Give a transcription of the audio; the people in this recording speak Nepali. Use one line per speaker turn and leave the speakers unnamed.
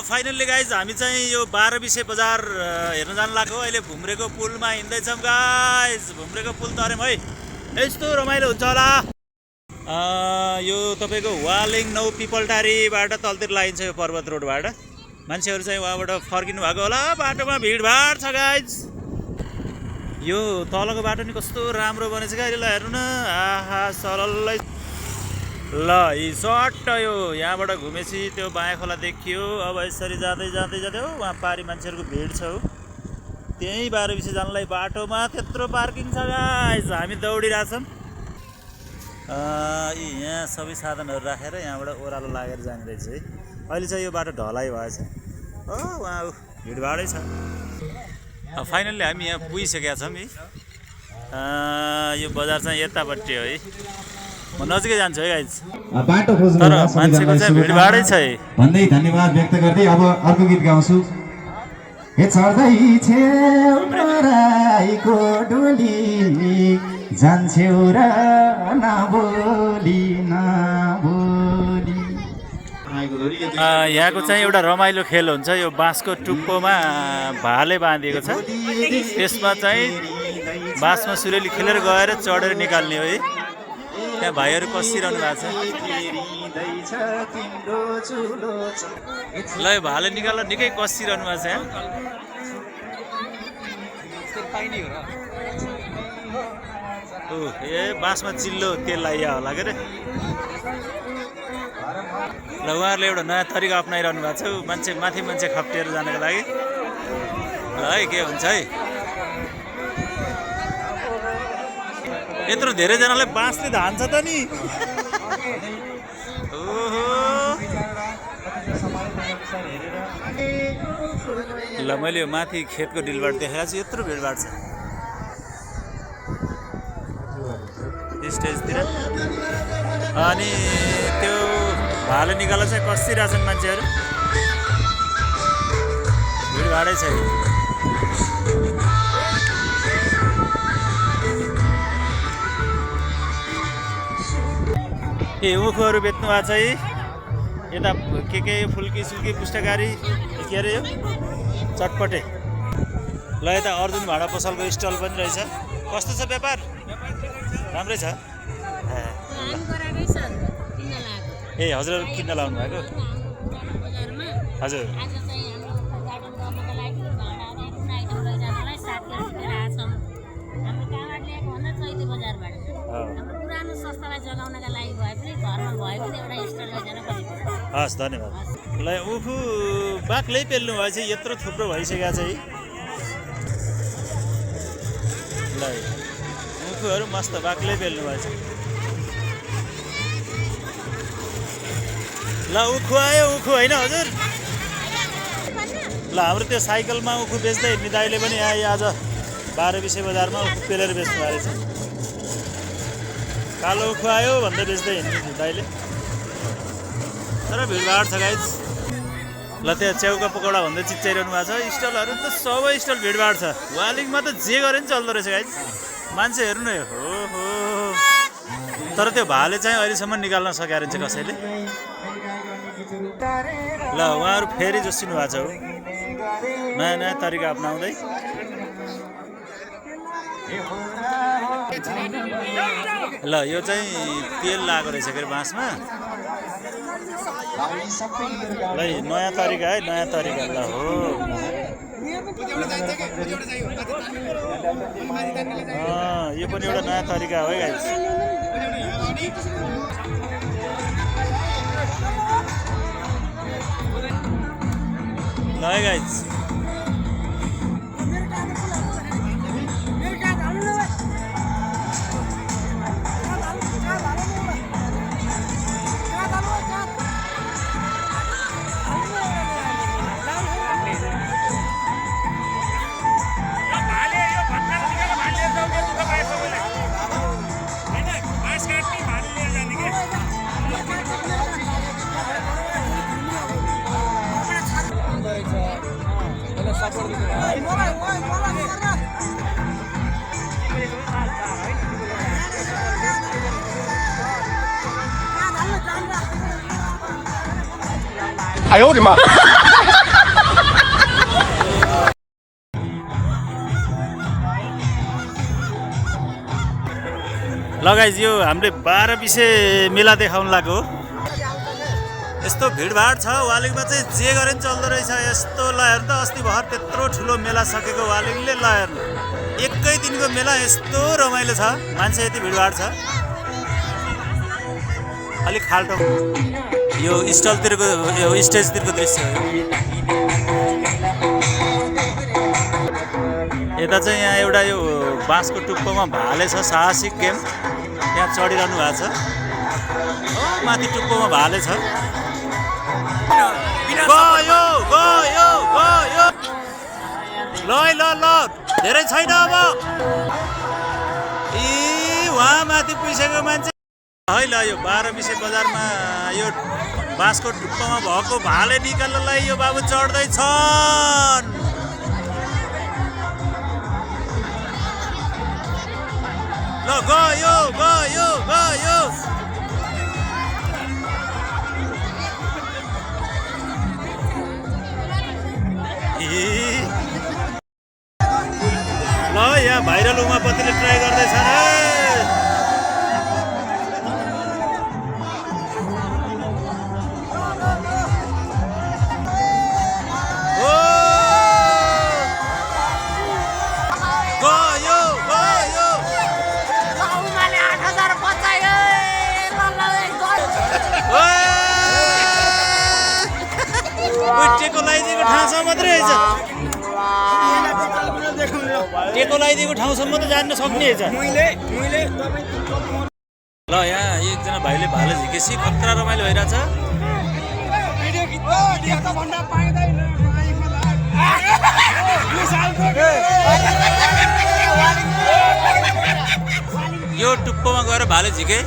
फाइनल्ली गाइज हामी चाहिँ यो 12 बिसे बजार हेर्न जान लाग्यो। अहिले भुम्रेको पुलमा हिँड्दैछौँ गाइज। भुम्रेको पुल तर्यौँ है, यस्तो रमाइलो हुन्छ होला। यो तपाईँको वालिङ नौ पिपलटारीबाट तलतिर लागिन्छ यो पर्वत रोडबाट। मान्छेहरू चाहिँ उहाँबाट फर्किनु भएको होला। बाटोमा भिडभाड छ गाइज। यो तलको बाटो नि कस्तो राम्रो बनेछ क्या अहिले। ल हेर्नु न, आहा सरलै। ल यी सर्ट यो यहाँबाट घुमेपछि त्यो बायाँ खोला देखियो। अब यसरी जाँदै जाँदै जाँदै हो वहाँ पारी मान्छेहरूको भिड छ हो। त्यहीँ 12 बिसे जानलाई बाटोमा त्यत्रो पार्किङ छ गाइज। हामी दौडिरहेछौँ। यहाँ सबै साधनहरू राखेर यहाँबाट ओह्रालो लागेर जाने रहेछ है। अहिले चाहिँ यो बाटो ढलाइ भएछ। वहाँ भिडभाडै छ। फाइनल्ली हामी यहाँ पुगिसकेका छौँ है। यो बजार चाहिँ यतापट्टि हो है। म नजिकै जान्छु है गाइज।
बाटो खोज्नु
तर मान्छेको चाहिँ भिडभाडै छ है
भन्दै धन्यवाद व्यक्त गर्दै अब अर्को गीत गाउँछु। हे चढ्दै छेउ राईको डोली जान्छेउ र नबोली नबोली।
यहाँको चाहिँ एउटा रमाइलो खेल हुन्छ। यो बाँसको टुप्पोमा भाले बाँधिएको छ। त्यसमा चाहिँ बाँसमा सुरेली खेलेर गएर चढेर निकाल्ने हो है। त्यहाँ भाइहरू कसिरहनु भएको छ। ल यो भाले निकालेर निकै कसिरहनु भएको छ यहाँ। ए बाँसमा चिल्लो तेल लगाइया होला के अरे। ल उहाँहरूले एउटा नयाँ तरिका अप्नाइरहनु भएको छ। मान्छे माथि मान्छे खप्टिएर जानको लागि। ल है के हुन्छ है। यत्रो धेरैजनाले बाँसले धान्छ त नि। ओहो ल मैले यो माथि खेतको डिलबाट देखाएको छु। यत्रो भिडभाड छ स्टेजतिर। अनि त्यो भाले निकालेर चाहिँ कसिरहेछन् मान्छेहरू। भिडभाडै छ। ए उखुहरू बेच्नु भएको छ है। यता के फुल्की सुल्की पुस्तकारी के अरे यो चटपटे। ल यता अर्जुन भाँडा पसलको स्टल पनि रहेछ। कस्तो छ व्यापार? राम्रै छ। ए हजुर किन्न लाउनु भएको? हजुर हस् धन्यवाद। ल उखु बाक्लै पेल्नु भएछ। यत्रो थुप्रो भइसकेको छ है। ल उखुहरू मस्त बाक्लै पेल्नु भएछ। ल उखु आयो। उखु होइन हजुर। ल हाम्रो त्यो साइकलमा उखु बेच्दै हिँड्ने दाइले पनि आयो आज 12 बिसे बजारमा उखु पेलेर बेच्नु भएको रहेछ। कालो उखु आयो भन्दै बेच्दै हिँड्ने दाइले। तर भिडभाड छ गाइज। ल त्यहाँ च्याउका पकौडा भन्दै चिच्चाइरहनु भएको छ। स्टलहरू त सबै स्टल भिडभाड छ। वालिङमा त जे गरे नि चल्दो रहेछ गाइज। मान्छे हेर्नु न हो। तर त्यो भाले चाहिँ अहिलेसम्म निकाल्न सकेको रहेछ कसैले। ल उहाँहरू फेरि जोसिनु भएको छ हो नयाँ नयाँ तरिका अप्नाउँदै। ल यो चाहिँ तेल लागेको रहेछ के अरे बाँसमा। ल नयाँ तरिका है, नयाँ तरिका। ल हो यो पनि एउटा नयाँ तरिका हो है गाइस। ल है गाइस
哎呦我的妈！
लगाइज यो हामीले 12 विषय मेला देखाउन लाग्यो यस्तो भिडभाड छ वालिङमा चाहिँ जे गरे पनि चल्दो रहेछ यस्तो ल हेर्नु त अस्ति भर त्यत्रो ठुलो मेला सकेको वालिङले ल हेर्नु एकै दिनको मेला यस्तो रमाइलो छ मान्छे यति भिडभाड छ अलिक खाल्टो यो स्टलतिरको यो स्टेजतिरको दृश्य हो यता चाहिँ यहाँ एउटा यो बाँसको टुप्पोमा भाले छ साहसिक गेम यहाँ चढिरहनु भएको छ माथि टुप्पोमा भाले छ गयो गयो गयो ल ल ल धेरै छैन अब उहाँ माथि पुगिसकेको मान्छे है ल यो 12 विषय बजारमा यो बाँसको टुप्पोमा भएको भाले निकाल्नलाई यो बाबु चढ्दैछन् ल गयो गयो गयो ल यहाँ भाइरल उमापतिले ट्राई गर्दैछन् टेको लगाइदिएको ठाउँसम्म मात्रै रहेछ टेको लगाइदिएको ठाउँसम्म त जान्न सक्ने रहेछ ल यहाँ एकजना भाइले भाले झिकेसी खतरा रमाइलो भइरहेछ यो टुप्पोमा गएर भाले झिके